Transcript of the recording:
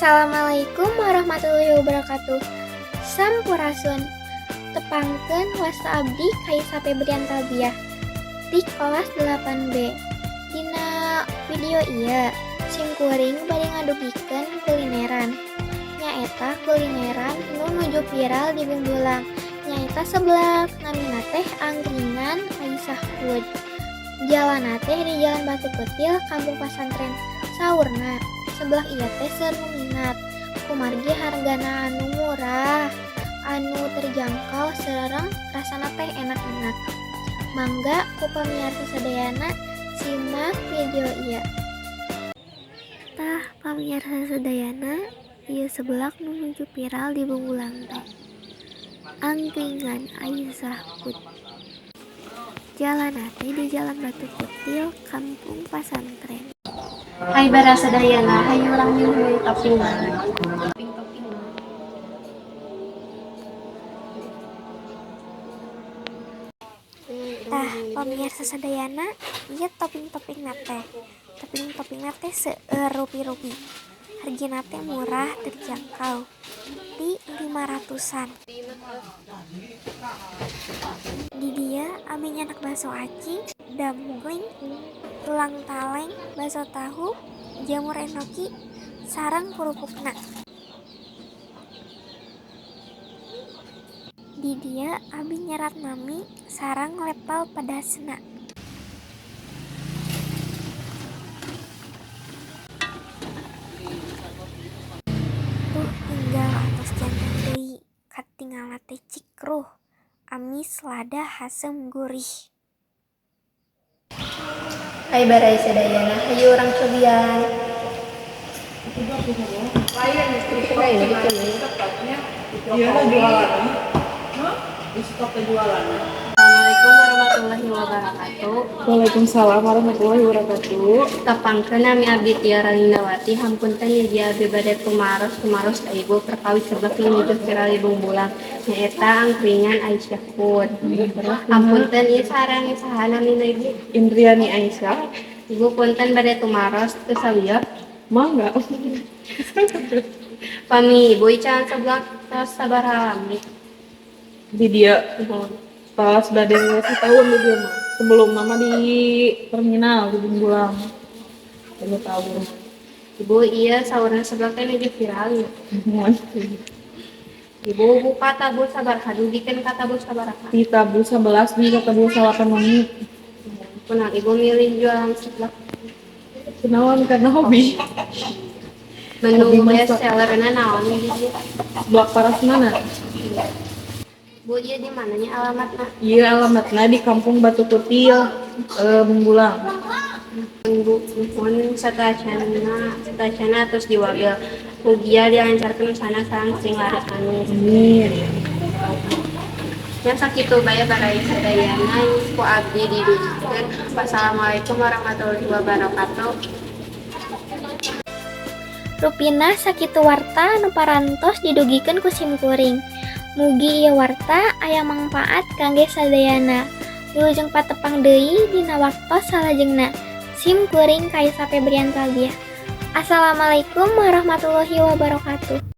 Assalamualaikum warahmatullahi wabarakatuh. Sampurasun. Tepangkeun, wasta abdi Kaisa Febrian Talbiah di kelas 8B. Dina video ieu simkuring bade ngadugikeun kulineran. Nyaeta kulineran nu nuju viral di Bungbulang. Nyaeta seblak, namina teh Angkringan Aisyah Food. Jalanna teh di Jalan Batu Kutil, Kampung Pasantren. Saurna, seblak ieu teh seueur nu minat kumargi hargana anu murah, anu terjangkau, sareng rasana teh enak-enak. Mangga ku pamiarsa sadayana simak video ieu. Tah, pamiarsa sadayana, ieu seblak nu nuju viral di Bungbulang teh. Angkringan Aisyah Food. Jalanna teh di Jalan Batu Kutil, Kampung Pasantren. Hai baraya sadayana, hayu urang milih topping. Topping-topping. Tah, pamiarsa sadayana, ieu topping-toppingna teh. Topping-toppingna teh seueur rupi-rupi. Hargana teh murah, terjangkau. Di 500-an. Di dieu abi nyandak bakso aci, dumpling, tulang taleng, bakso tahu, jamur enoki, sareng kerupukna. Di dieu abi nyerat nami sareng level pedasna. Tuh, tinggal atos janten deui, katingalna teh cikruh, amis, lada, haseum, gurih. Hai baraya sadayana, hayu urang cobian. Iya lah jualan. Di stop jualan. Assalamualaikum warahmatullahi wabarakatuh. Waalaikumsalam warahmatullahi wabarakatuh. Tepangkeun, nami abdi Tiara Lindawati. Hapunten ya, abdi bade tumaros tumaros ka ibu perkawis seblak nu nuju viral di Bungbulang, nyaeta Angkringan Aisyah Food. Hapunten, ieu sareng saha namina, Ibu? Indriani Aisyah. Ibu, punten bade tumaros, teu sawios? Mangga. Pami Ibu icalan seblak tos sabaraha lami? Di dieu Nuhun. Tos bade setahun di dieu mah. Sebelum mama di terminal di Bungbulang. 3 tahun. Ibu, ieu saurna seblak teh nuju viral ya. Nuhun. Ibu buka tabuh sabaraha, dugikeun ka tabuh sabaraha? Di tabuh 11 di tabuh 8 wengi. Kunaon Ibu milih jualan seblak? Kunaon, karena hobi. Menu Hobi best masak. sellerna naon di dieu? Seblak Parasmana. Bu, ieu di mananya alamatna? Iya, alamatnya di Kampung Batu Kutil, Bungbulang. Bu, nuhun sateuacanna tos diwagel. Mugia dilancarkeun usahana sareng sing laris manis. Amin. Nya sakitu bae baraya sadayana ku abdi didugikeun. Wassalamualaikum warahmatullahi wabarakatuh. Rupina sakitu warta nu parantos didugikeun ku simkuring. Mugi ieu warta aya mangpaat kangge sadayana. Wilujeng patepang deui dina waktos salajengna. Sim kuring Kaisa Febrian Talbiah. Assalamualaikum warahmatullahi wabarakatuh.